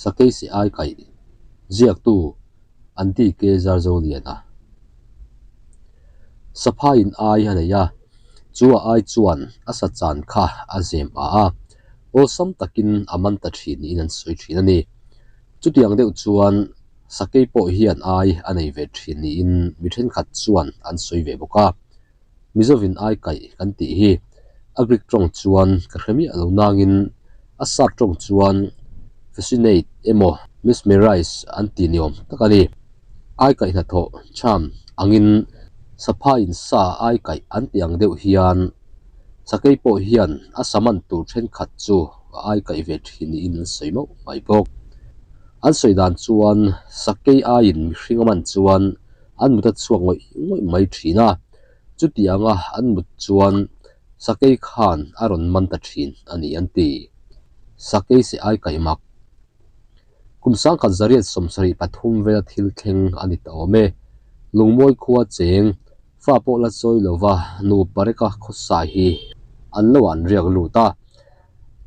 Sakei se ai kaih ziaktu an ti ke Zarzoliana. Saphaiin ai a nei a, chu a ai chuan a sa chan kha a zem a a, awlsam takin a man ta thin niin an sawi thin a ni. Chutiang deuh chuan sakei pawh hian ai a nei ve thin niin mi thenkhat chuan an sawi ve bawk a. Mizovin ai kaih kan tih hi a Greek tawng chuan ka hre miah lo nangin a sap tawng chuan fascinate emaw mesmerize an ti ni awm tak a ni. Ai kaih hnathawh charm angin saphaiin sa ai kaih an tih ang deuh hian sakei pawh hian a sa man tur thenkhat chu a ai kaih ve thin niin an sawi mauh mai bawk. An sawi dan chuan sakei aiin mihring a man chuan an mut a chhuak ngawih ngawih mai thin a, chutianga an mut chuan sakei khan a rawn man ta thin a ni an ti. Sakei se ai kaih mak. Kum sangkhat zariat 73 vela thil thleng a ni ta awm e. Lungmawi khua cheng fa pawh la chawi lova nu pareka khawsa hi an lo an riak lut a.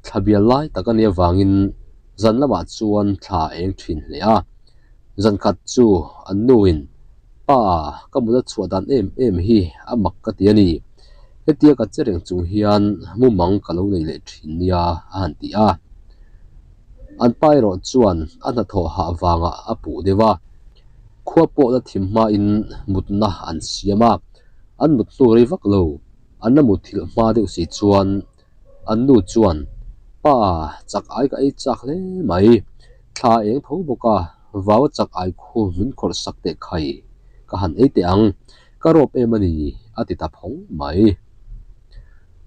Thla bial lai tak a nih avangin zan lamah chuan thla a eng thin hle a. Zan khat chu an nuin, Pa, ka mut a chhuah dan em em hi a mak ka ti a ni. Hetia ka che reng chung hian mumang ka lo nei leh thin nia a han ti a. An pa erawh chuan a hnathawh hah vangah a puh deuh a. Khua pawh la thim hmain mutna an siam a, an mut hnu rei vak lo. An la mutthilh hma deuh si chuan An nu chuan, Pa, chak ai ka ei chak hle mai. Thla a eng tho bawk a, vau a chak ai khu min khawrh sak teh khai, ka han ei teh ang, ka rawp em a ni, a ti ta phawng mai.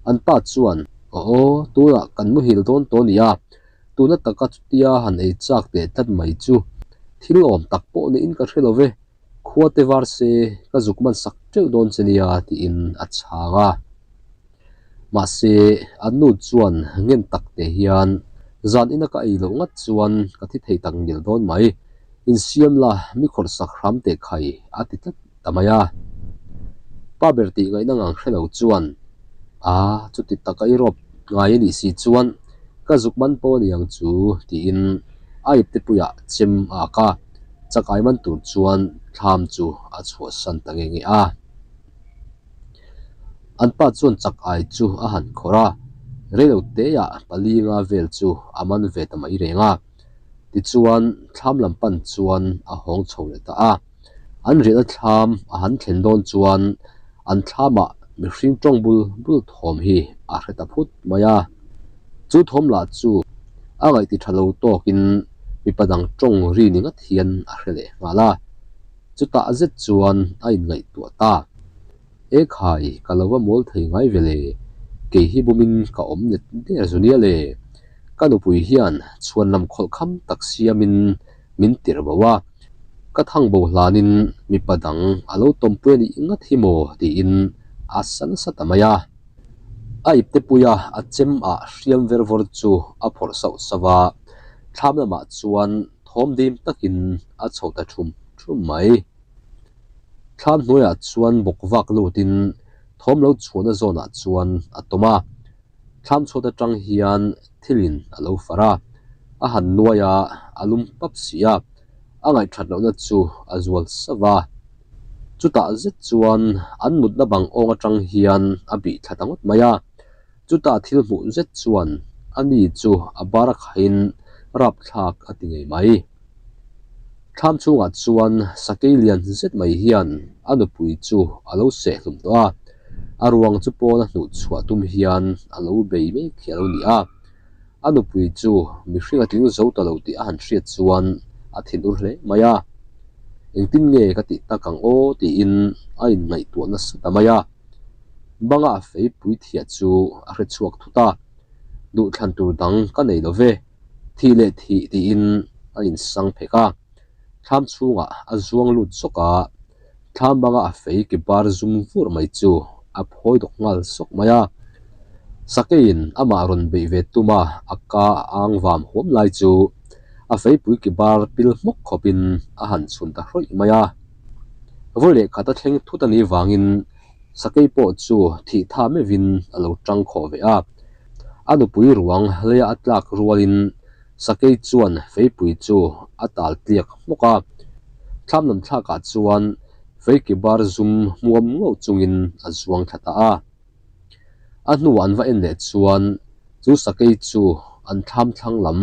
An pa chuan, Aw aw, tunah kan muhil dawn tawh a nia, tuna taka chutia han ei chak teh tlat mai chu thil awm tak pawh niin ka hre lo ve. Khua te var se ka zuk man sak teuh dawn che nia tiin a chhang a. Mahse, an nu chuan ngen tak te hian zan ina ka ei loh ngat chuan ka thi thei tak ngil dawn mai. Insiam la mi khawrh sak hram teh khai a ti tlat ta mai a. Pa ber tih ngaihna ngang hre lo chuan a chuti taka i rawp ngai a nih si chuan ka zuk man pawh a ni ang chu tiin a ipte puiah chem a ak a. Chakai man tur chuan thlam chu a chhuahsan ta nge nge a. An pa chuan chakai chu a han khawrh a, reilo teah pali nga vel chu a man ve ta mai reng a. Tichuan thlam lam pan chuan a hawng chho leh ta a. An riahna thlam a han thlen dawn chuan an thlamah mihring tawng bul bul thawm hi a hre ta phut mai a. Chu thawm lah chu a ngaihti tha lo tawkin mipa dang tawng ri ni ngat hian a hre leh nghal a. Chutah zet chuan a inngaihtuah ta. E khai, ka lo va mawl thei ngai ve le, kei hi bumin ka awm net der zu nia le. Ka nupui hian chhuan lam khawlh kham tak siamin min tirh bo a, ka thang bo hlanin mipa dang a lo tawmpui a nih ngat hi maw tiin a sa nasa ta mai a. A ipte puia a chem ah hriam ver vawr chu a phawrh sauh sauh a, thlam lamah chuan thawm dim takin a chho ta thum thum mai. Thlam hnuaiah chuan bawk vak lutin thawm lo chhuahna zawnah chuan a tawm a, thlam chhuat atang hian thilin a lo far a, a han nuai a, a lum pap si a, a ngaihthat lohna chu a zual sauh a. Chutah zet chuan an mutna bang awng atang hian a bih thla ta ngawt mai a, chutah thil hmuh zet chuan a ni chu a bar a khahin rapthlak a ti ngei mai. Thlam chhungah chuan sakei lian zet mai hian a nupui chu a lo seh hlum tawh a, a ruang chu pawn a hnuh chhuah tum hian a lo bei mek hi a lo ni a. A nupui chu mihring a tling zo ta lo tih a han hriat chuan a thinur hle mai a, Engtin nge ka tih tak ang aw tiin a inngaihtuah nasa ta mai a. Banga a feipui thiah chu a hre chhuak thut a, Duhthlan tur dang ka nei lo ve, thih leh thih tiin a insang phek a. Thlam chhungah a zuang lut zawk a, thlam banga a fei ke bar zum vur mai chu a phawi dawk nghal sawk mai a. Sakeiin amah rawn beih ve tum a, a ka a ang vam huam lai chu a feipui ke bar pil hmawk khawpin a han chhun ta hrawih mai a. Vawi leh khat a thleng thut a nih vangin sakei pawh chu thih tha meuhin a lo tang khawh ve a. A nupui ruang leia a tlak rualin. Sakei chuan feipui chu a tal tliak hmawk a, thlam lam thlakah chuan feiki bar zum hmuam ngauh chungin a zuang thla ta a. A hnuah an va en leh chuan chu sakei chu an thlam thlang lam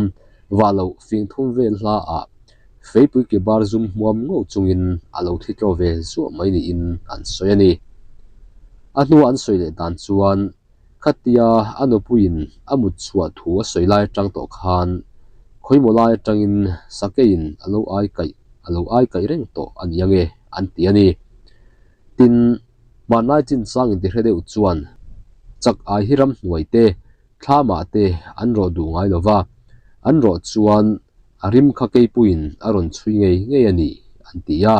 vah loh fing thum vel hlaah feipui ki bar zum hmuam ngauh chungin a lo thi tlaw ve zuah mai niin an sawi a ni. A hnuah an sawi leh dan chuan Khatia a nupuiin a mut chhuah thu a sawi lai atang tawh khan khawimaw lai atangin sakeiin a lo ai kaih a lo ai kaih reng tawh a ni ange an ti a ni. Tin, hmanlai chinchang intihre deuh chuan chak ai hi ramhnuai te, thlamah te an rawh duh ngai lo va, an rawh chuan a rim kha keipuiin a rawn chhui ngei ngei a ni an ti a.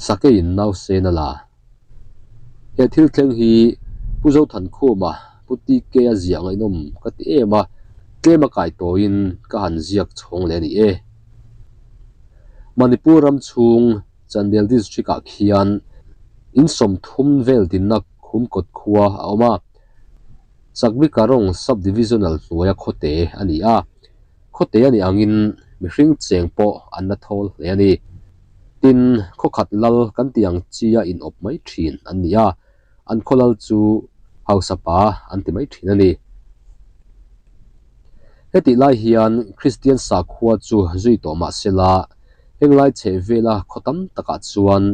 Sakeiin nausen a la. He thil thleng hi Pu Zothankhuma Pu TK a ziah ngaihnawm ka ti em a, tlem a kai tawiin ka han ziak chhawng leh a ni e. Manipur ram chhung Chandel District ah khian in 30 vel dinna Khumkawt khua a awm a, Chakbikarong Sub-Divisional hnuaia khawte a ni a. Khawte a nih angin mihring cheng pawh an la thawl hle a ni. Tin, khawkhat lal kan tih ang chia inawp mai thin an ni a, an khaw lal chu hausa pa an ti mai thin a ni. Hetih lai hian Kristian sakhua chu zui tawh mah sela, henglai chheh vela khaw tam takah chuan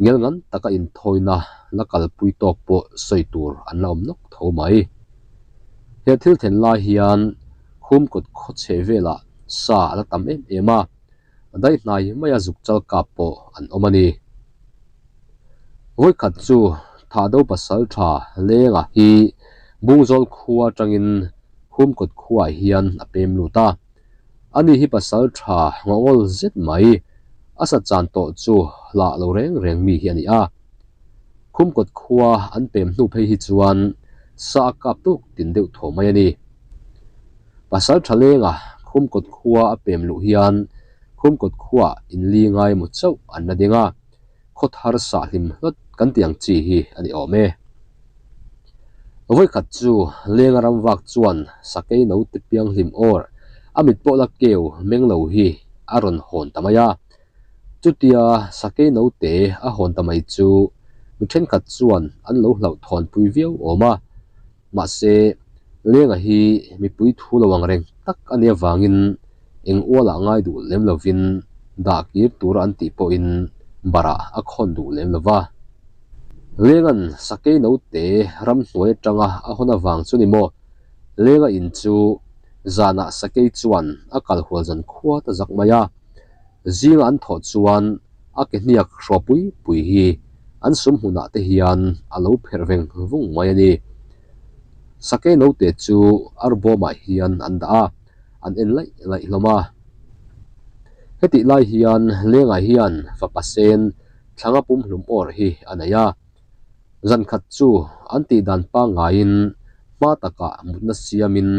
Ngel ngan taka inthawina la kalpui tawk pawh sawi tur an la awm nawk tho mai. He thil then lai hian Khumkawt khaw chheh velah sa a la tam em em a, daihnai maia zuk chal kap pawh an awm a ni. Vawikhat chu Thahdo pasal tha Lenga hi Bungzawl khua atangin Khumkawt khuaah hian a pem lut a. Ani hi pasal tha ngawngawl zet mai, a sa chan tawh chu hlah lo reng reng mi hi a ni a. Khumkawt khua an pem hnu phei hi chuan sa a kap tuk tin deuh thaw mai a ni. Pasal tha lenga Khumkawt khua a pem luh hian Khumkawt khuaah inli ngai emaw chauh an la ding a. Khaw thar sah hlim hlawt kan tih ang chi hi a ni awm e. Vawikhat chu Lenga ram vak chuan sakei note piang hlim awr a mit pawh la keu meng lo hi a rawn hawn ta mai a. Chutia sakei note a hawn ta mai chu mi thenkhat chuan an lo hlauhthawnpui viau awm a. Mahse, Lenga hi mipui thu lo ang reng tak a nih avangin eng ualah ngai duh lem lovin dah kir tura an tih pawhin barah a khawn duh lem lo va. Lenga'n sakei note ramhnuai atanga a hawn avang chu ni maw? Lenga in chu zanah sakei chuan a kal hual zan khua ta zak mai a. Zinga an thawh chuan a ke hniak hraw pui pui hi an sum hmunah te hian a lo pherh veng vung mai a ni. Sakei note chu arbawmah hian an dah a, an en laih laih hlawm a. Hetih lai hian lengah hian fapa sen thlanga pumhlum awr hi a nei a. Zan khat chu an tih dan pangngaiin hma takah mutna siamin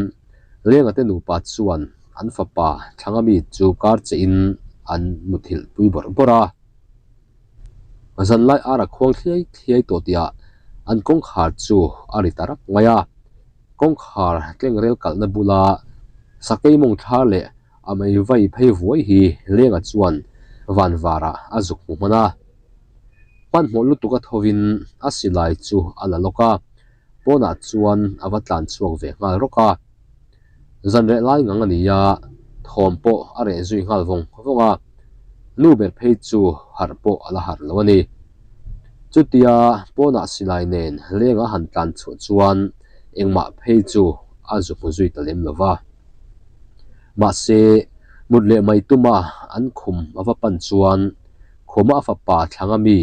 Lengate nupa chuan an fapa thlanga mi chu kar chein an muthilh pui bawrh bawrh a. Zanlai ar a khuang thliai thliai tawh tihah an kawngkhar chu a ri ta rap mai a. Kawngkhar tlengrel kalhna bula sakei mawng thlar leh a mei vai phei vuai hi Lenga chuan van varah a zuk hmu hman a. Hmanhmawh lutuk a thovin a silai chu a la lawk a, pawnah chuan a va tlan chhuak ve nghal rawk a. Zan reh lai ngang a ni a, thawm pawh a reh zui nghal vawng vawng a, nu ber phei chu harh pawh a la harh lo a ni. Chutia pawnah silai nen lenga han tlan chhuah chuan engmah phei chu a zu hmu zui ta lem lo va. Mahse, mut leh mai tuma an khum a va pan chuan khuma a fapa thlanga mi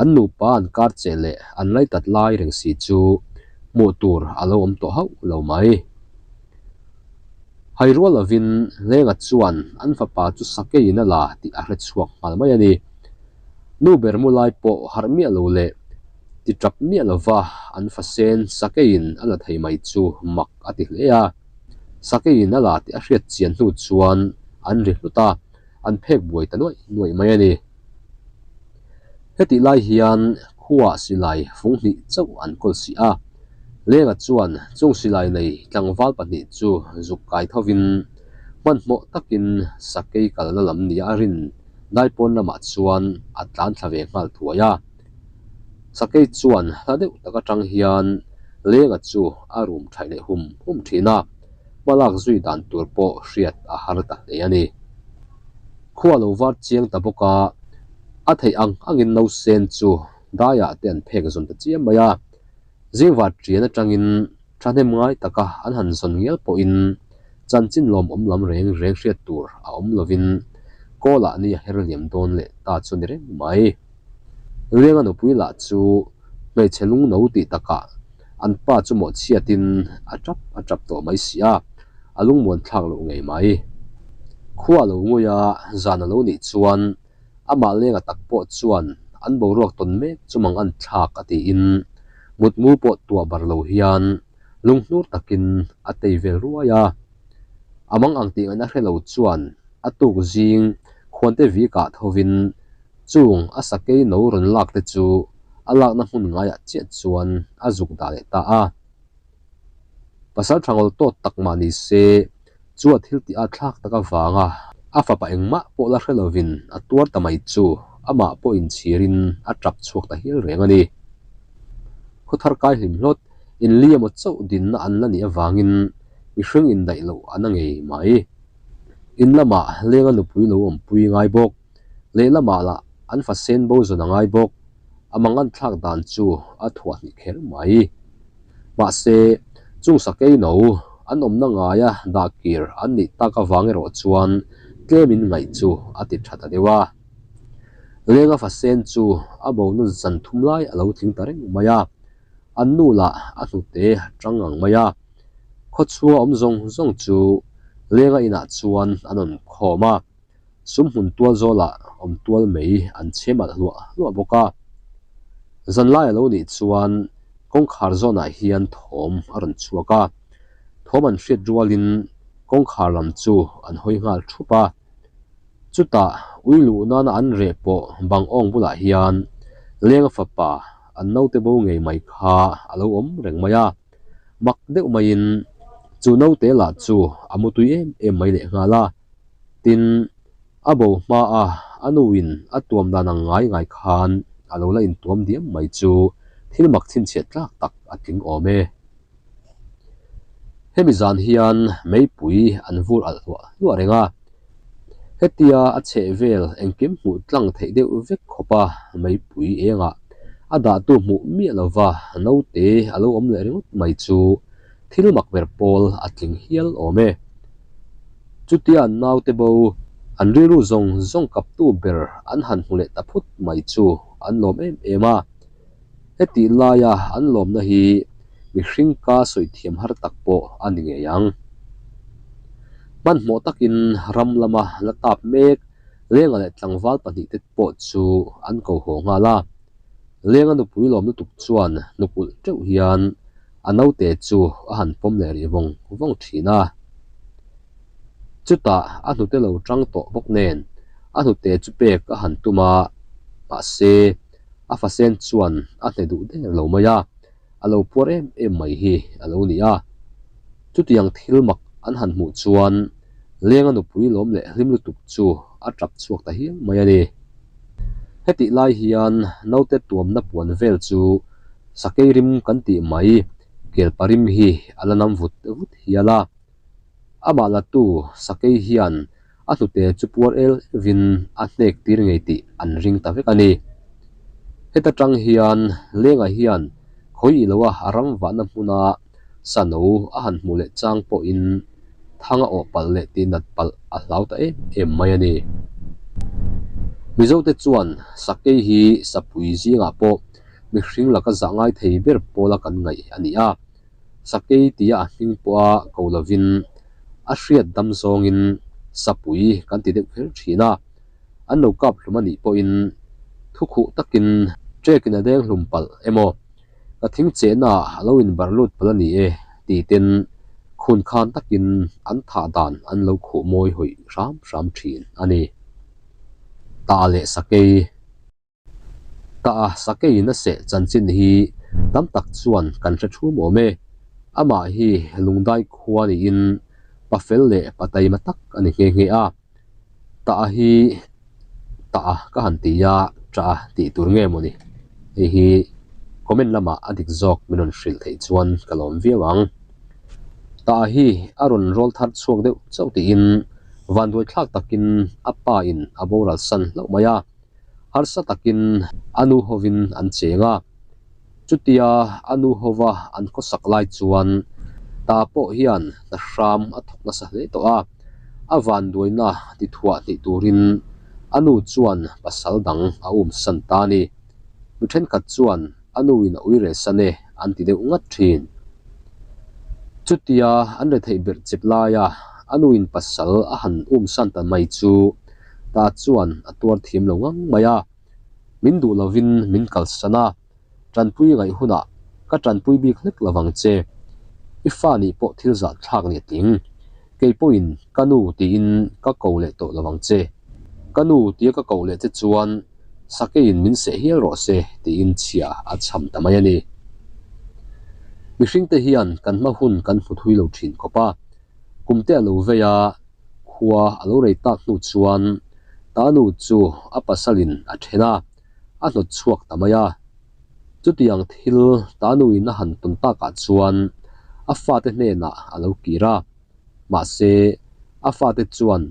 an nupa an kar che leh an laitat lai reng si chu hmuh tur a lo awm tawh hauh lo mai. Hai rual lovin Lenga chuan an fapa chu sakeiin a la tih a hre chhuak nghal mai a ni. Nu ber mu lai pawh harh miah lo leh ti tap miah lova an fasen sakeiin a la thei mai chu mak a ti hle a. Sakeiin a la tih a hriat chian hnu chuan an ri hlut a, an phek buai ta nuaih nuaih mai a ni. Hetih lai hian khuaah silai fung hnih chauh an kawl si a, Lenga chuan chung silai nei tlangval pahnih chu zuk kai thovin Hmanhmawh takin sakei kalna lam nia a rin daipawn lamah chuan a tlan thla ve nghal thuai a. Sakei chuan hla deuh tak atang hian lenga chu a rum thaih leh hum hum thin a, hmalak zui dan tur pawh hriat a har ta hle a ni. Khua lo var chiang ta bawk a, a theih ang angin nausen chu daiah te an phek zawn ta chiam mai a, zingvar ṭian atangin Thahnem ngai taka an han zawn ngial pawhin chanchin lawmawm lam reng reng hriat tur a awm lovin Kawlah ni a her liam dawn leh ta chu ni reng mai. Rianga nupui lah chu hmeichhe lungno tih takah an pa chu mawhchhiatin a tap a tap tawh mai si a, a lungmuan thlak loh ngei mai. Khua lo ngui a, zan a lo nih chuan Amah lenga tak pawh chuan an boruak tawn mek chu mang an thlak a tiin mutmu pawh tuah bar lo hian lunghnur takin a tei vel ruai a. A mang ang tih ngaihna hre lo chuan a tuk zing khuante vikah thovin chung a sakei no rawn lak te chu a lakna hmun ngaiah chiah chuan a zuk dah leh ta a. Pasal tha ngawl tawt tak mah ni se, chu a thil tih a thlak tak avanga a fapa engmah pawh la hre lovin a tuar ta mai chu amah pawh inchhirin a tap chhuak ta hial reng a ni. Khawthar kai hlim hlawt inli emaw chauh dinna an la nih avangin mihring indaih loh a na ngei mai. In lamah lenga nupui lo awmpui ngai bawk. Lehlamah lah an fa sen bo zawn a ngai bawk, a mangan thlak dan chu a thuah hnih kher mai. Mahse, chung sakei no an awmna ngaia dah kir an nih tak avang erawh chuan tlemin ngaih chu a ti tha ta deuh a. Lenga fa sen chu a bona zan thum lai a lo tling ta reng mai a, an nu lah a hnute tang ngang mai a. Khawchhunga awm zawng zawng chu lenga inah chuan an awm khawm a. Sum hmun tual zawlah awm tual mai an chhem alh hluah hluah bawk a. Zanlai a lo nih chuan kawngkhar zawnah hian thawm a rawn chhuak a, thawm an hriat rualin kawngkhar lam chu an hawi nghal thup a. Chutah ui luh nana an reh pawh bang awng bulah hian lenga fapa an naute bo ngei mai kha a lo awm reng mai a. Mak deuh maiin chu naute lah chu a mutui em em mai leh nghal a. Tin, a bo hma a, a nuin a tuam dan ang ngai ngai khan a lo la intuam diam mai chu thil mak chhinchhiah tlak tak a tling awm e. Hemi zan hian meipui an vur alh hluah hluah reng a, hetia a chheh vel engkim hmuh tlang theih deuh vek khawpa meipui engah a dahtu hmuh miah lova naute a lo awm leh ringawt mai chu thil mak ber pawl a tling hial awm e. Chutia an naute bo, an rilru zawng zawng kaptu ber an han hmu leh ta phut mai chu an lawm em em a. Hetih laia an lawmna hi mihring ka sawi thiam har tak pawh a ni ngei ang. Hmanhmawh takin ram lama la tap mek Lenga leh tlangval pahnihte pawh chu an ko haw nghal a. Lenga nupui lawm lutuk chuan hnuk ulh teuh hian a naute chu a han pawm leh rih vawng vawng thin a. Chutah a hnute lo tang tawh bawk nen a hnute chu pek a han tum a, mahse a fasen chuan a hne duh der lo mai a, a lo puar em em mai hi a lo ni a. Chutiang thil mak an han hmuh chuan Lenga nupui lawm leh hlim lutuk chu a tap chhuak ta hial mai a ni. Hetih lai hian naute tuamna puan vel chu sakei rim kan tih mai kelpa rim hi a la nam vut vut hial a. Amah latu sakei hian a hnute chu puar el evin a hnek tir ngei tih an ring ta vek a ni. Heta tang hian Lenga hian khawi i loa a ram vahna hmuna sano a han hmuh leh chang pawhin thang a awh palh leh tih nat palh a hlau ta em em mai a ni. Mizote chuan sakei hi sapui zingah pawh mihring laka zah ngai thei ber pawla kan ngaih a ni a. Sakei tia a hming pawha ko lovin a hriat dam zawngin sapui kan ti deuh kher thin a, an lo kap hlum a nih pawhin thukhuh takin ṭekin a deng hlum palh emaw ka thing chehna ah a lo inbarh lut palh a ni e tih ten khun khan takin an thah dan an lo khuh mawi hawih hram hram thin a ni. Tah leh sakei. Tah a sakeiin a seh chanchin hi tam tak chuan kan hre thum awm e. Amah hi Lungdai khua niin Pa fel leh pa taima tak a ni nghe nghe a. Tah hi tah ka han ti a, tah tih tur nge mawni? Hei hi comment lamah a dik zawk min rawn hrilh theih chuan ka lawm viau ang. Tah hi a rawn rawl thar chhuak deuh chauh tiin vanduai thlak takin a pa in a boral san hlauh mai a, harsa takin a nu hovin an cheng a. Chutia a nu hova an khawsak lai chuan ta pawh hian hna hram a thawk nasa hle tawh a, a vanduaina ti thuah hnih turin a nu chuan pasal dang a um san ta a ni. Mi thenkhat chuan a nu in a ui reh san e an ti deuh ngat thin. Chutia an retheih berh chep laia a nu in pasal a han um san ta mai chu ta chuan a tuar thiam lo ngang mai a. Min duh lovin min kalsan a, tanpui ngaih hunah ka tanpui bik hlek lovang che. I fa nih pawh thil zah thlak nih a tling. Kei pawhin ka nu tiin ka ko leh tawh lovang che. Ka nu tia ka koh leh che chuan sakeiin min seh hial rawh se tiin chhia a chham ta mai a ni. Mihringte hian kan hma hun kan hmu thui lo thin khawp a, kumte a lo vei a, khua a lo rei tak hnu chuan Tanu chu a pasalin a then a, a hnawt chhuak ta mai a. Chutiang thil Tanuin a han tawn takah chuan a fate hnenah a lo kir a. Mahse, a fate chuan,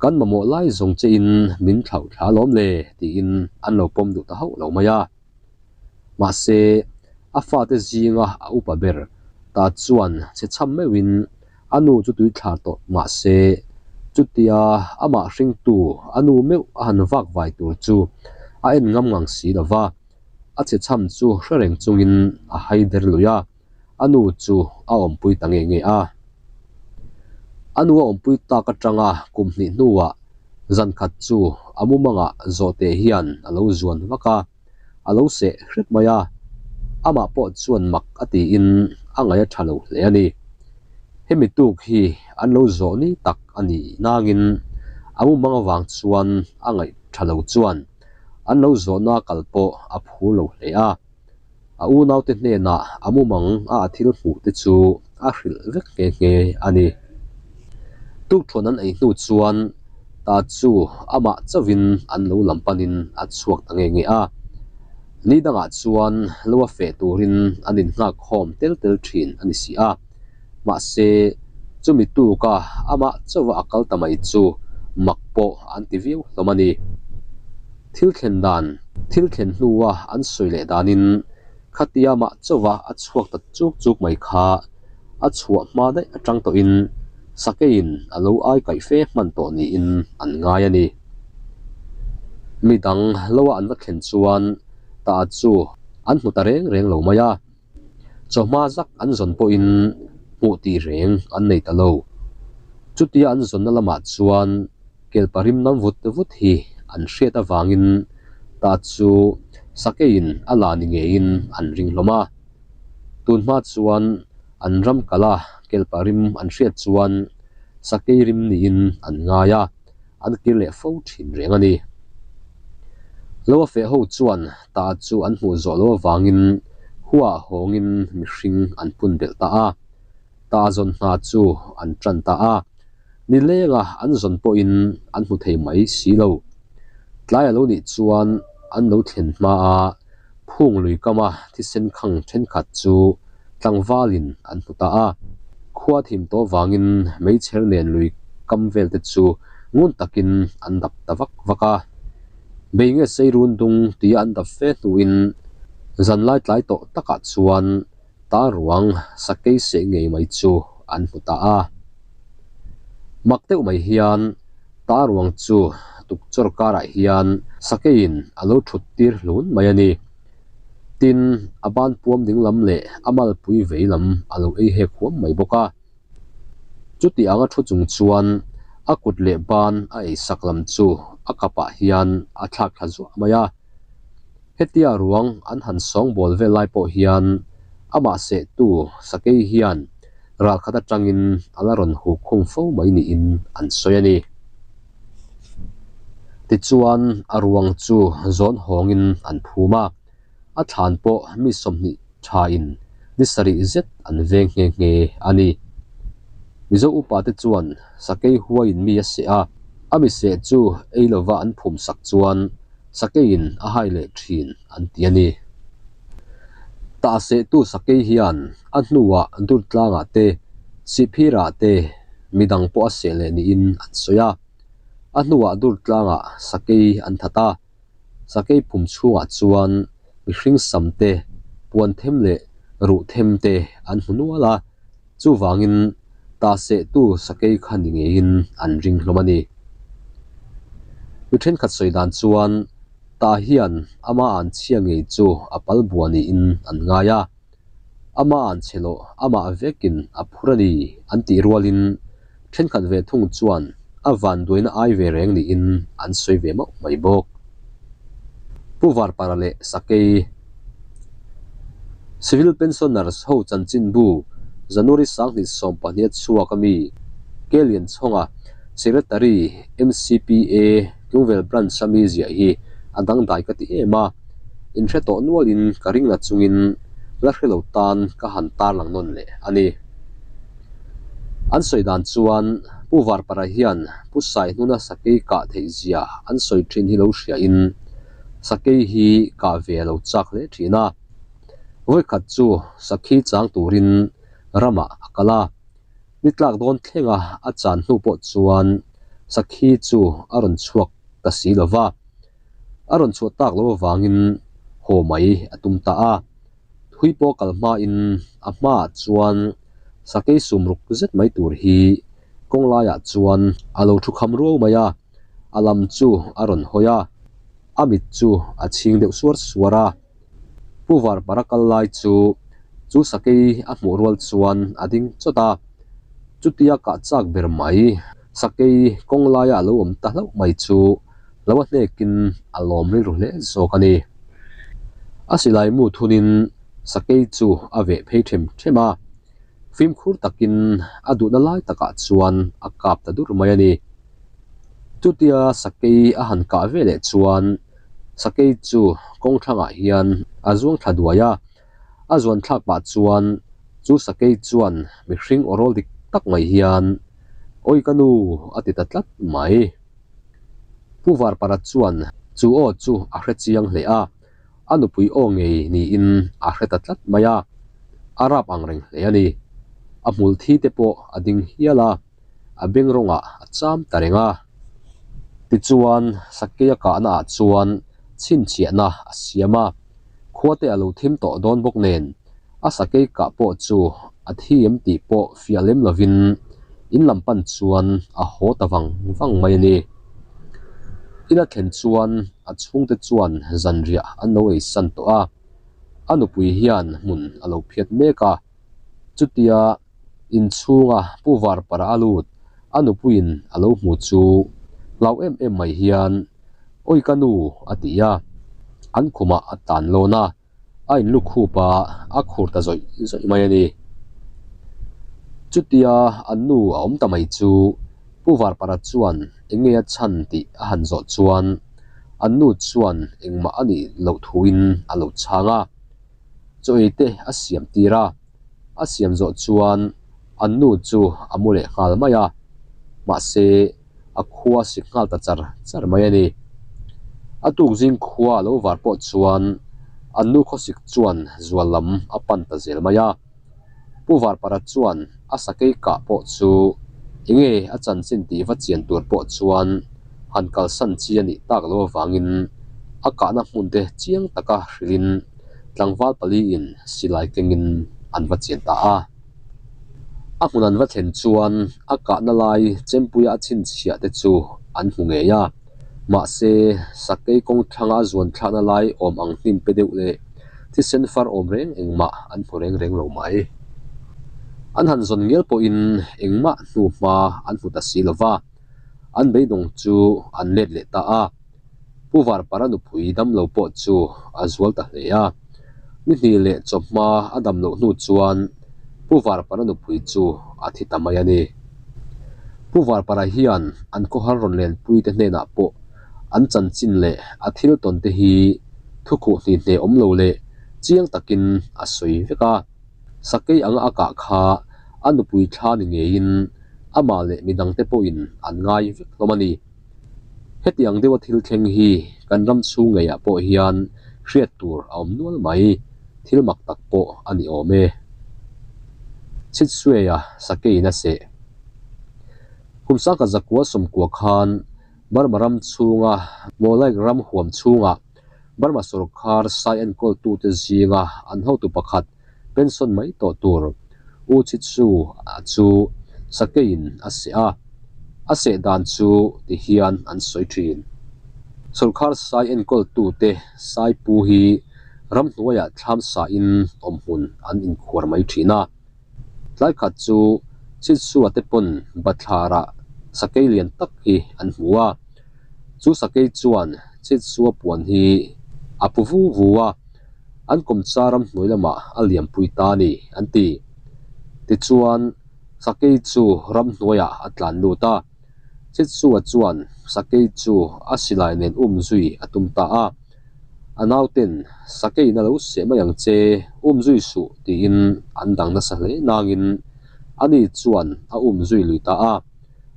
Kan mamawh lai zawng chein min thlauh thla alawm le, tiin an lo pawm duh ta hauh lo mai a. Mahse, a fate zinga a upa ber ta chuan che chham meuhin a nu chu tui thlar tawh mahse, chutia amah hringtu a nu meuh a han vak vai tur chu a en ngam ngang si lo va, a che chham chu hre reng chungin a hai der lui a, a nu chu a awmpui ta nge nge a. A nu a awmpui tak atanga kum hnih hnuah zan khat chu a mumangah zawhte hian a lo zuan vak a. a lo seh hrep mai a, amah pawh chuan mak a tiin a ngaih a tha lo hle a ni. Hemi tuk hi an lo zawh ni tak a ni nangin a mumang avang chuan a ngaih tha lo chuan an lo zawhna kal pawh a phur lo hle a. A unaute hnenah a mumang a a thil hmuh te chu a hrilh vek nghe nghe a ni. Tukthuan an ei hnu chuan ta chu amah chauhin an lo lam panin a chhuak ta nghe nghe a. Ni dangah chuan lo a feh turin an innghak khawm tel tel thin a ni si a. Mahse, chumi tuka amah chauha a kal ta mai chu mak pawh an ti viau hlawm a ni. Thil thlen dan, Thil thlen hnua an sawi leh danin khatia mah chauha a chhuak ta chuk chuk mai kha a chhuah hma daih atang tawhin sakeiin a lo ai kaih fe hman tawh niin an ngai a ni. Mi dang loa an va thlen chuan ta chu an hmu ta reng reng lo mai a. Chawhma zak an zawn pawhin hmuh tih reng an nei ta lo. Chutia an zawnna lamah chuan kelpa rim nam vut vut hi an hriat avangin ta chu sakeiin a la ni ngeiin an ring hlawm a. Tun hma chuan an ram kala kelpa rim an hriat chuan sakei rim niin an ngai a. an kir leh fo thin reng a ni. Lo a feh ho chuan ta chu an hmuh zawh loh avangin huah hawngin mihring an pun belh ta a, ta zawn hna chu an tan ta a, nilenga an zawn pawhin an hmu thei mai si lo. Tlai a lo nih chuan an lo thlen hma a, Phung lui kama thisen khang thenkhat chu tlangvalin an hmu ta a. Khua thim tawh vangin meichher nen lui kam vel te chu ngun takin an dap ta vak vak a. Bei nge sei run dung tia an dap fe hnuin zanlai tlai tawh takah chuan ta ruang sakei seh ngei mai chu an hmu ta a. Mak deuh mai hian ta ruang chu tukchawr karah hian sakeiin a lo thut tir hlun mai a ni. Tin, a ban puam ding lam leh a malpui vei lam a lo ei hek huam mai bawk a. Chuti anga thu chung chuan a kut leh ban a ei sak lam chu a kapah hian a thlak thla zuah mai a. Hetia ruang an han sawngbawl vel lai pawh hian amah sehtu sakei hian ralkhat atangin a la rawn huk khum fo mai niin an sawi a ni. Tichuan a ruang chu zawn hawngin an phum a, a thlan pawh mi 20 thain ni sarih zet an veng nghe nghe a ni. Mizo upate chuan sakei huaiin mi a seh a, a mi seh chu ei lova an phum sak chuan sakeiin a hai leh thin an ti a ni. Tah sehtu sakei hian a hnuah Durtlangah te, Sihphirah te midang pawh a seh leh niin an sawi a. A hnuah Durtlangah sakei an that a. Sakei phum chhungah chuan mihring sam te, puan them leh ruh them te an hmu nual a, chuvangin ta sehtu sakei kha ni ngeiin an ring hlawm a ni. Mi thenkhat sawi dan chuan ta hian ama an chhia ngei chu a pal bua niin an ngai a. Ama an chhe loh, amah vekin a phur a ni an tih rualin thenkhat ve thung chuan a vanduaina ai ve reng niin an sawi ve mauh mai bawk. Pu Varpara leh Sakei Civil Pensioners ho chanchinbu January 2020 a chhuak ami Ke Lianchhawnga Secretary MCPA Tlungvel Branch ami ziah hi a dangdai ka ti em a. Inhre tawh nualin ka ring la chungin la hre lo tan ka han tarlang nawn leh a ni. An sawi dan chuan Pu Varpara hian Pu Saihnuna sakei kah theih zia an sawi thin hi lo hriain sakei hi kah ve a lo chak hle thin a. Vawikhat chu sakhi chang turin ramah a kal a, ni tlak dawn thlenga a chan hnu pawh chuan sakhi chu a rawn chhuak ta si lo va. A rawn chhuah tak loh avangin haw mai a tum ta a, thui pawh kal hmain a hmaah chuan sakei sum ruk zet mai tur hi kawng laiah chuan a lo thu kham ruau mai a, a lam chu a rawn hawi a, a mit chu a chhing deuh suar suar a. Pu Varpara kal lai chu chu sakei a hmuh rual chuan a ding chawt a, chutia kah chak ber mai sakei kawng laia a lo awm ta hlauh mai chu lo a hnekin a lawm rilru hle zawk a ni. A silai mu thunin sakei chu a veh phei them them a, fimkhur takin a duhna lai takah chuan a kap ta dur mai a ni. Chutia sakei a han kah ve leh chuan sakei chu kawng thlangah hian a zuang thla duai a, a zuan thlak pah chuan chu sakei chuan mihring aw rawl dik tak mai hian, Awi ka nu! a ti ta tlat mai. Pu Varpara chuan chu aw chu a hre chiang hle a, a nupui aw ngei niin a hre ta tlat mai a, a rap ang reng hle a ni. A hmul thi te pawh a ding hial a, a beng rawngah a cham ta reng a. Tichuan, Sakeia kahna ah chuan chhinchhiahna a siam a, khua te a lo thim tawh dawn bawk nen, A sakei kah pawh chu a thi em tih pawh fiah lem lovin in lam pan chuan a haw ta vang vang mai a ni. In a thlen chuan a chhungte chuan zanriah an lo ei san tawh a, a nupui hian hmun a lo phiat mek a, chutia inchhunga pu Varpara a lut a nupuiin a lo hmu chu hlau em em mai hian, Awi ka nu a ti a, an khumah a tan lawn a. A inlu khup a, a khur ta zawih zawih mai a ni. Chutia an nu a awm ta mai chu Pu Varpara chuan eng nge a chhan tih a han zawh chuan an nu chuan engmah a nih loh thuin a lo chhang a. Chaw ei te a siam tir a, a siam zawh chuan an nu chu a mu leh nghal mai a, mahse, a khua sik nghal ta char char mai a ni. A tuk zing khua a lo var pawh chuan an nu khawsik chuan zual lam a pan ta zel mai a. Pu Varpara chuan a sakei kah pawh chu enge a chanchin tih va chian tur pawh chuan han kalsan chi a nih tak loh avangin a kahna hmun te chiang taka hrilhin tlangval paliin silai kengin an va chian ta a. A hmun an va thlen chuan a kahna lai chempuia a chhinchhiah te chu an hmu ngei a, mahse sakei kawng thlanga a zuan thlakna lai awm ang hnim pe deuh leh thisen far awm reng engmah an hmu reng reng lo mai. An han zawn ngial pawhin engmah hnu hma an hmu ta si lo va, an beidawng chu an let leh ta a. Pu Varpara nupui damlo pawh chu a zual ta hle a. Ni hnih leh chawhma a dam loh hnu chuan Pu Varpara nupui chu a thi ta mai a ni. Pu Varpara hian an khawhar rawn lenpuite hnenah pawh an chanchin leh a thil tawn te hi thukhuh hni hne awm lo leh chiang takin a sawi vek a. Sakei anga a kah kha a nupui thla ni ngeiin. Amah leh midangte pawhin an ngai vek hlawm a ni. Heti ang deuha thil thleng hi kan ram chhung ngeiah pawh hian hriat tur a awm nual mai, thil mak tak pawh a ni awm e. Chhitsueia sakeiin a seh. Kum sangkhat zakua sawmkua khan Burma ram chhunga Mawlaik ram huam chhungah Burma sorkar sai enkawltute zinga an hotu pakhat pension mai tawh tur U Chitsu a chu sakeiin a seh a, a seh dan chu ti hian an sawi thin. Sorkar sai enkawltute sai pu hi ramhnuaiah thlam sain awmhmun an inkhuar mai thin a. Tlai khat chu Chitsu-a te pawn bathlarah sakei lian tak hi an hmu a, chu sakei chuan Chitsu-a puan hi a pu vu vu a. An kawmcha ramhnuai lamah a liampui ta a ni, an ti. Tichuan, sakei chu ramhnuaiah a tlan lut a. Chitsua chuan sakei chu a silai nen um zui a tum ta a. A nauten, Sakeiin a lo seh mai ang che, um zui suh, tiin an dang nasa hle nangin ani chuan a um zui lui ta a,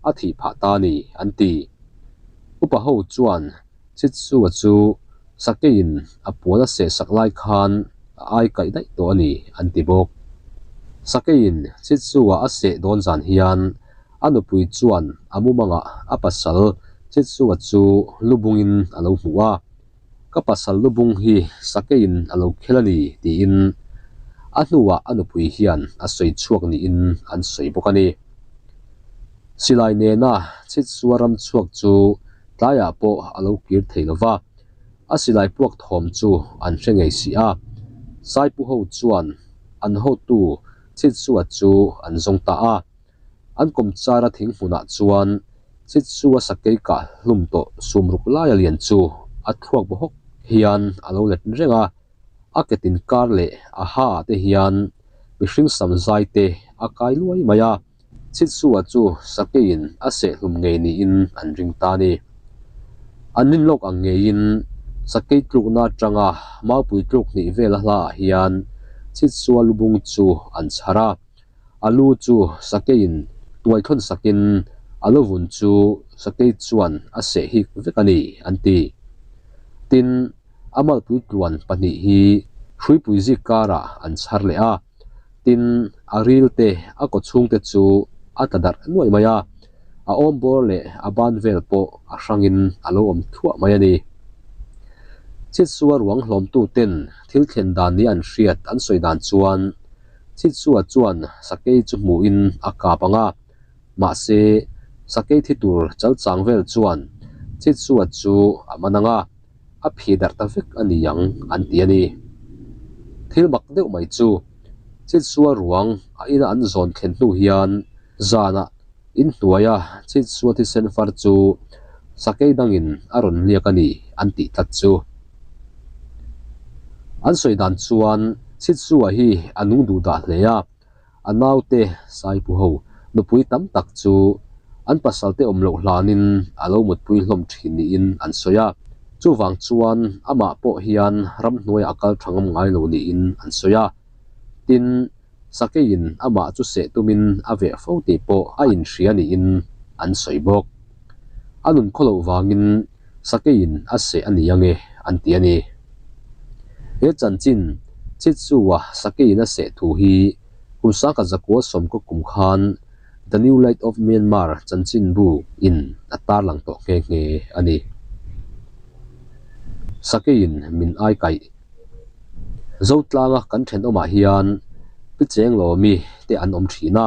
a thih phah ta a ni, an ti. Upa ho chuan Chitsua chu sakeiin a puan a seh sak lai khan a ai kaih daih tawh a ni, an ti bawk. Sakeiin Chitsua a seh dawn zan hian a nupui chuan a mumangah a pasal Chitsua chu lubungin a lo hmu a, Ka pasal lubung hi sakeiin a lo khel a ni, tiin a hnuah a nupui hian a sawi chhuak niin an sawi bawk a ni. Silai nena Chitsua ram chhuak chu Tlaiah pawh a lo kir thei lo va, a silai puak thawm chu an hre ngei si a. Saipu ho chuan an hotu Chitsua chu an zawng ta a. An kawmchara thing hmunah chuan Chitsua sakei kah hlum tawh sumruk laia lian chu a thluak baw hawk hian a lo let reng a. A ketin kar leh a ha ah te hian mihring sam zai te a kai luai mai a. Chitsua chu sakeiin a seh hlum ngei niin an ring ta a ni. An rin lawk ang ngeiin sakei tlukna atanga maupui tluk hnih vel a hlaah hian Chitsua lubung chu an chhar a, a lu chu sakeiin tuai thawn sakin a luvun chu sakei chuan a seh hik vek a ni an ti. Tin, a malpui tluan pahnih hi hruipui zik karah an chhar leh a. Tin, a ril te, a kaw chhung te chu a tla darh nuai mai a, a awm bawr leh a ban vel pawh a hrangin a lo awm thuah mai a ni. Chitsua ruang hlawmtu ten thil thlen dan ni an hriat an sawi dan chuan Chitsua chuan sakei chu hmuhin a kap ang a, mahse sakei thi tur chalchang vel chuan Chitsua chu a man ang a. a phi darh ta vek a ni ang an ti a ni. Thil mak deuh mai chu Chitsua ruang a ina an zawn thlen hnu hian zanah inhnuaia Chitsua thisen far chu sakei dangin a rawn liak a ni an tih tlat chu. An sawi dan chuan Chitsua hi a nung duh dah hle a. A naute Saipu ho nupui tam tak chu an pasalte awm loh hlanin a lo mutpui hlawm thin niin an sawi a, chuvang chuan amah pawh hian ramhnuaiah a kal tha ngam ngai lo niin an sawi a. Tin, Sakeiin amah chu seh tumin a veh fo tih pawh a inhria niin an sawi bawk. A nun khaw loh vangin Sakeiin a seh a ni ange an ti a ni. He chanchin Chitsua Sakeiin a seh thu hi kum sangkhat zakua sawmkaw kum khan The New Light of Myanmar chanchinbu in a tarlang tawh nghe nghe a ni. Sakeiin min ai kaih. Zotlanga kan thenawmah hian Pi Chenglomi te an awm thin a.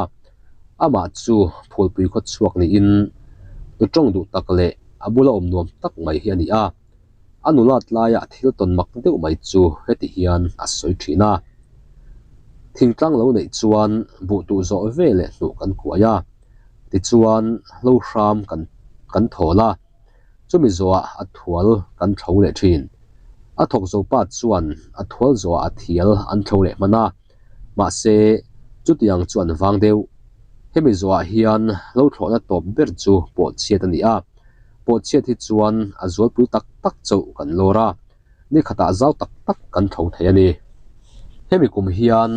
Amah chu phulpui khaw chhuak niin nu tawng duh tak leh a bula awm nuam tak mai hi a ni a. A nulat laia thil tawn mak deuh mai chu heti hian a sawi thin a. Thingtlang lo neih chuan buh tuh zawh ve leh hnuh kan kuai a, tichuan hlo hram kan kan thawl a, chumi zawhah a thual kan thlo leh thin. A thawk zo pa chuan a thual zawhah a thial an thlo leh hman a. Mahse, chutiang chu an vang deuh. Hemi zawhah hian lo thlawhna tawp ber chu pawhchhiat a ni a. Pawhchhiat hi chuan a zualpui tak tak chauh kan lawr a, ni khatah zau tak tak kan tho thei a ni. Hemi kum hian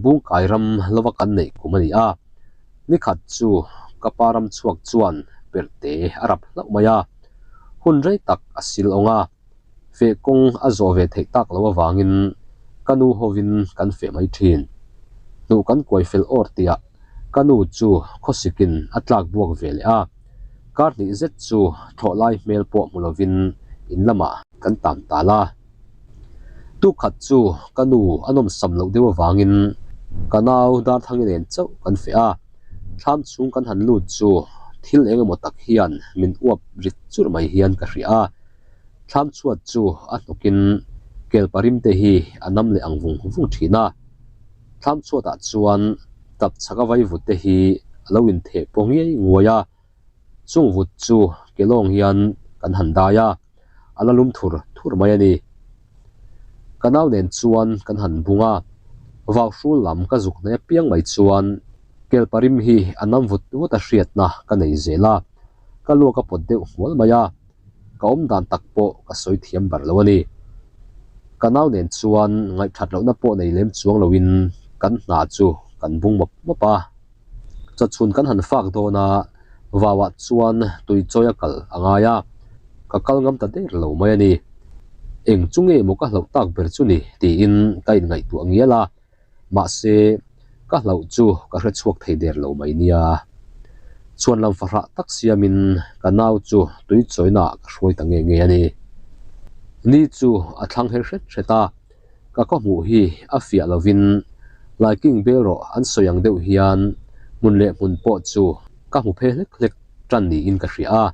Bungkai ram lova kan neih kum a ni a. Ni khat chu. ka pa ram chhuak chuan perhte a rap hlauh mai a, hun rei tak a sil awng a, feh kawng a zawh ve theih tak loh avangin ka nu hovin kan feh mai thin. Hnuh kan kuai fel awr tihah ka nu chu khawsikin a tlak buak ve leh a, kar hnih zet chu thlawh lai hmel pawh hmu lovin in lamah kan tam tal a. Tukhat chu ka nu a nawmsam loh deuh avangin ka nau Darthangi nen chauh kan feh a, thlam chhung kan han lut chu thil eng emaw tak hian min uap rit churh mai hian ka hria a, thlam chhuat chu a hnawkin kelpa rim te hi a nam leh ang vung vung thin a, thlam chhuatah chuan tap chhaka vaivut te hi a lo intheh pawh ngiai nguai a. Chung vut chu kelawng hian kan han dai a, a la lum thur thur mai a ni. Ka nau nen chuan kan han bung a, vau hrul lam ka zuk hnaih apiang mai chuan kelpa rim hi a nam vut vut a hriatna ka nei zel a, ka luak a pawt deuh hmual mai a, ka awm dan tak pawh ka sawi thiam ber lo a ni. Ka nau nen chuan ngaihthat lohna pawh nei lem chuang loin kan hna chu kan bung mawp mawp a. Chawchhun kan han fak dawn a, vauah chuan tui chawi a kal a ngai a, ka kal ngam ta der lo mai a ni. Eng chu nge maw ka hlauh tak ber chu ni tiin ka inngaihtuah ngial a, mahse ka hlauh chu ka hre chhuak thei der lo mai nia. Chhuan lam fahrah tak siamin ka nau chu tui chawinaah ka hruai ta nge nge a ni. Ni chu a thlang her hret hret a. Ka khaw hmuh hi a fiah lovin laiking bel rawh an sawi ang deuh hian hmun leh hmun pawh chu ka hmu phe hlek hlek tan niin ka hria a,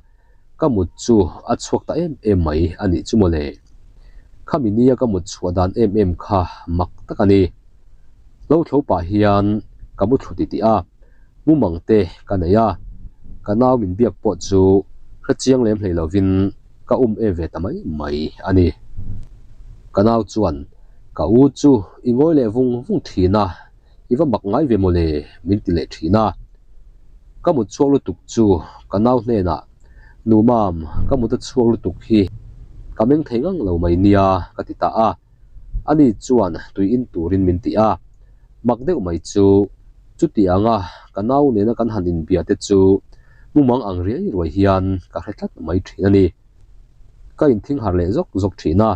ka mut chu a chhuak ta em em mai a nih chu mawle. Khami nia ka mut chhuah dan em em kha mak tak a ni. Lo thlo pah hian ka mu thlu titih a, mumang te ka nei a, ka nau min biak pawh chu hrechiang lem hlei lovin ka um em ve ta mai mai a ni. Ka nau chuan, Ka u chu i ngawi leh vung vung thin a, i va mak ngai ve mawle min ti leh thin a. Ka mut chhuak lutuk chu ka nau hnenah, Nu mam, ka mut a chhuak lutuk hi ka meng thei ngang lo mai nia ka ti ta a. Ani chuan tui in turin min ti a, mak deuh mai chu chuti anga ka nau nena kan han inbia te chu mumang ang riai ruai hian ka hre tlat mai thin a ni. Ka inthing harh leh zawk zawk thin a,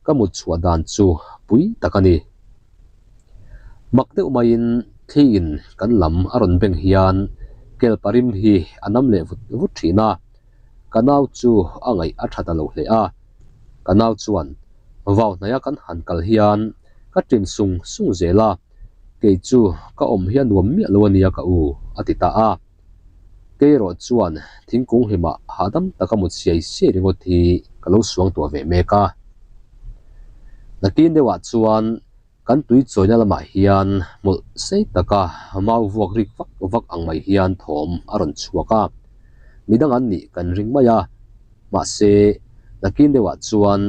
ka mut chhuah dan chu pui tak a ni. Mak deuh maiin thliin kan lam a rawn beng hian kelpa rim hi a nam leh vut vut thin a, ka nau chu a ngaih a tha ta lo hle a. Ka nau chuan vau hnaia kan han kal hian ka ṭin sung sung zel a, kei chu ka awm hi a nuam miah lo a nia ka u, a ti ta a. Kei erawh chuan thingkung hlimah hahdam taka mut siai siai ringawt hi ka lo suang tuah ve mek a. Nakin deuhah chuan Kan tui chawina lamah hian hmawlh sei taka mau vuak rik vak vak ang mai hian thawm a rawn chhuak a, midang an nih kan ring mai a, mahse nakin deuhah chuan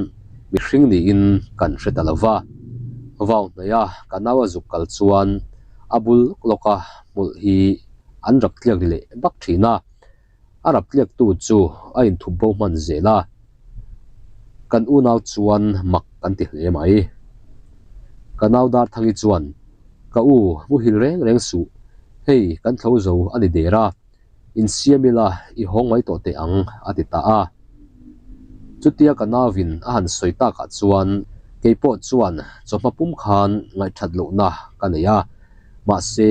mihring niin kan hre ta lo va. Vau hnaia ka nau a zuk kal chuan a bul lawk lawka hmawlh hi an rap tliak ri leh bak thin a. A rap tliaktu chu a inthup bo hman zel a, kan unau chuan mak kan ti hle mai. Ka nau Darthangi chuan, Ka u, muhil reng reng suh, hei kan thlo zo a ni der a, insiam ila i hawng mai tawh teh ang, a ti ta a. Chutia ka nauin a han sawi takah chuan kei pawh chuan chawhma pum khan ngaihthat lohna ka nei a, mahse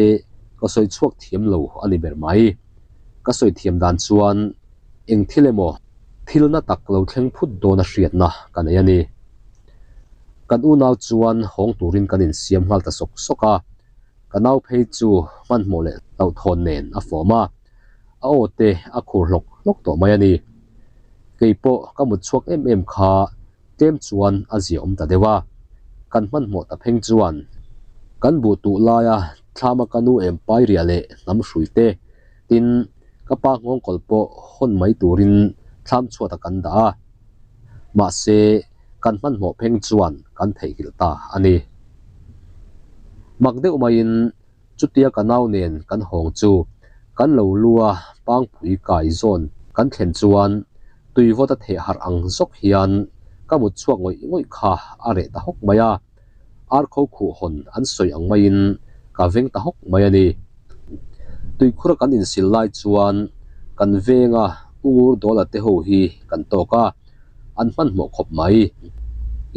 ka sawi chhuak thiam lo a ni ber mai. Ka sawi thiam dan chuan eng thil emaw thil na tak lo thleng phut dawn a hriatna ka nei a ni. Kan unau chuan hawng turin kan insiam nghal ta sawk sawk a, ka nau phei chu hmanhmawh leh hlauhthawn nen a fawm a, a aw te a khur hlawk hlawk tawh mai a ni. Kei pawh ka mut chhuak em em kha tlem chuan a zia awm ta deuh a, kan hmanhmawh ta pheng chuan kan buh tuh laia thlama ka nu em pai riah leh hnam hrui te, tin ka pa nghawngkawl pawh hawn mai turin thlam chhuatah kan dah a, mahse kan hmanhmawh pheng chuan kan theihnghilh ta a ni. Mak deuh maiin Chutia ka nau nen kan hawng chu kan lo lu a pangpui kai zawn kan thlen chuan tui vawt a theh harh ang zawk hian ka mut chhuak ngawih ngawih kha a reh ta hawk mai a, arkho khuh hawn an sawi ang maiin ka veng ta hawk mai a ni. Tuikhura kan insil lai chuan kan venga U Ngur Dawla te ho hi kan tawk a, an hmanhmawh khawp mai.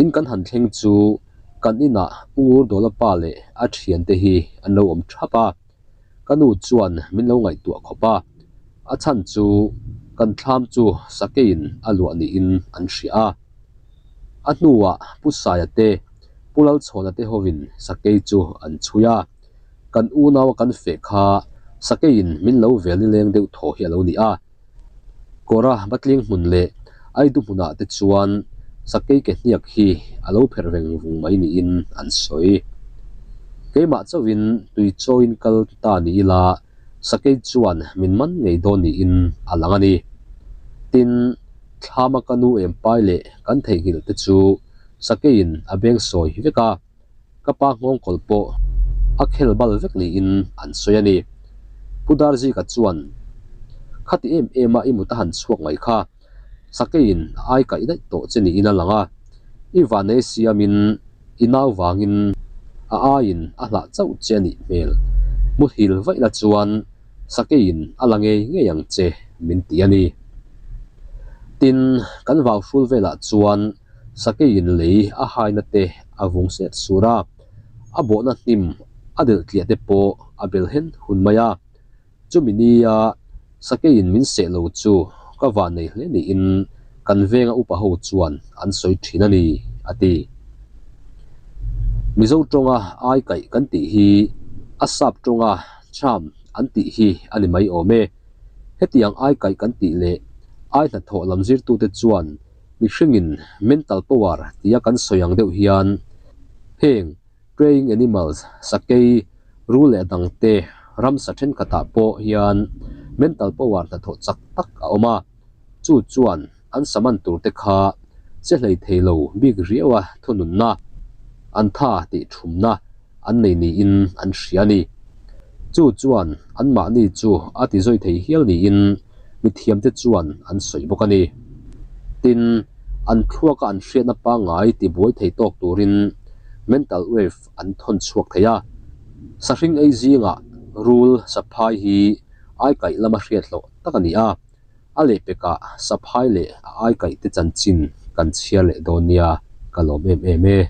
In kan han thleng chu kan inah U Ngur Dawla pa leh a thiante hi an lo awm thap a. Ka nu chuan min lo ngaihtuah khawp a, a chhan chu kan thlam chu sakeiin a luah niin an hria a. A hnuah Pu Saia te, Pu Lalchhawna te hovin sakei chu an chhui a, kan unaua kan feh kha sakeiin min lo vel nileng deuh thaw hi a lo ni a. Kawra Batling hmun leh Aidu hmunah te chuan sakei ke hniak hi a lo pherh veng vung mai niin an sawi. Keimah chauhin tui chawiin kal ta ni ila sakei chuan min man ngei dawn niin a lang a ni. Tin, thlama ka nu em pai leh kan theihnghilh te chu sakeiin a beng sawi vek a. Ka pa nghawngkawl pawh a khel bal vek niin an sawi a ni. Pu Darzika chuan, Khati em em a i mut a han chhuak mai kha, sakeiin a ai kaih daih tawh che niin a lang a, i vanei siamin i nau vangin a aiin a hlah chauh che a nih hmel. Muhil vaih la chuan sakeiin a la ngei ngei ang che min ti a ni. Tin, kan vau hrul velah chuan Sakeiin lei a haina te a vung set sur a, a bawhna hnim a delh tliah te pawh a bel hen hun mai a. Chumi nia Sakeiin min seh lo chu ka vah nei hle niin kan venga upa ho chuan an sawi thin a ni, a ti. Mizo tawnga ai kaih kan tih hi a sap tawnga charm an tih hi a ni mai awm e. Hetiang ai kaih kan tih leh ai hnathawh lam zirtute chuan Mihringin mental power tia kan sawi ang deuh hian heng preying animals, sakei, rul leh dangte ramsa thenkhatah pawh hian mental power hnathawh chak tak a awm a, chu chuan an saman turte kha che hlei thei lo bik riaua thununna an tha tih thumna an nei niin an hria a ni. Chu chuan anmahni chu a ti zawi thei hial niin mithiamte chuan an sawi bawk a ni. Tin, an thluaka an hriatna pangngai tibuai thei tawk turin mental wave an thawn chhuak thei a. Sahring ei zingah rul saphai hi aikaih lama hriat hlawh tak a ni a, a lehpekah saphai leh a aikaihte chanchin kan chhiar leh dawn nia ka lawm em em e.